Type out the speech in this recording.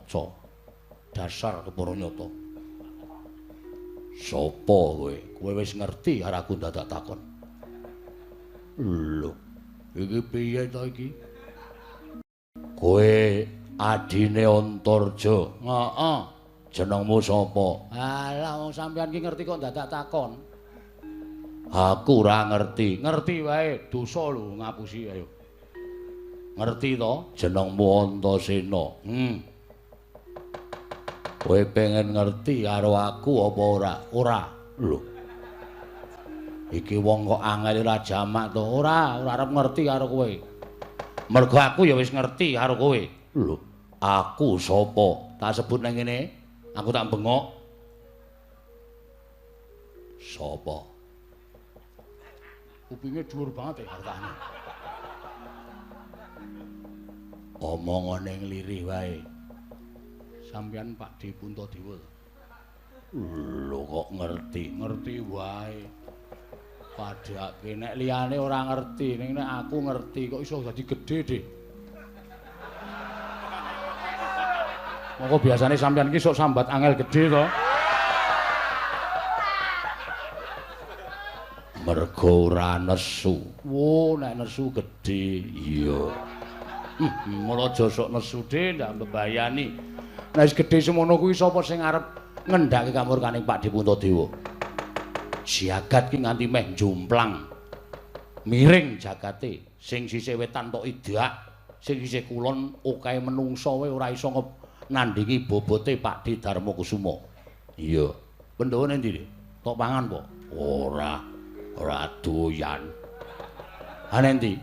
Gatotkaca. Dasar kepara nyata. Sopo kowe? Kowe wis ngerti karo aku dadak takon. Lho, iki piye to iki? Kowe adine Antarja. Heeh. Jenengmu sapa? Alah, wong sampeyan ki ngerti kok dadak takon. Aku ora ngerti. Ngerti wae, dosa lho ngapusi ayo. Ngerti to? Jenengmu Antasena. Kowe pengen ngerti karo aku apa ora? Ora. Lho. Iki wong kok angel ora jamak to? Ora, ora arep ngerti karo kowe. Mergo aku ya wis ngerti karo kowe. Lho, aku sapa? Tak sebut nang ngene. Aku tak bengok. Sapa? Kupinge dhuwur banget ya hartane. Omongane nglirih wae. Sampeyan Pak D Puntadewa. Lho kok ngerti? Ngerti wae. Padhake nek liyane ora ngerti, ning nek aku ngerti kok iso dadi gedhe, Dik. Monggo biasane sampeyan ki sok sambat angel gedhe to. Mergo ora nesu. Wo, nek nesu gedhe. Iya. Mula aja sok nesu, Dik, ndak mbebayani. Nek wis gedhe semono kuwi sapa sing arep ngendhake kamurkaning Pak D Puntadewa? Jagat ki nganti meh jomplang. Miring jagate, sing sisih wetan tok idak, sing sisih kulon okahe menungsa wae ora iso nandhingi bobote Pak D Darmakusuma. Iya. Pendawa ning ndi? Tok pangan po? Ora. Ora doyan. Ha ning ndi?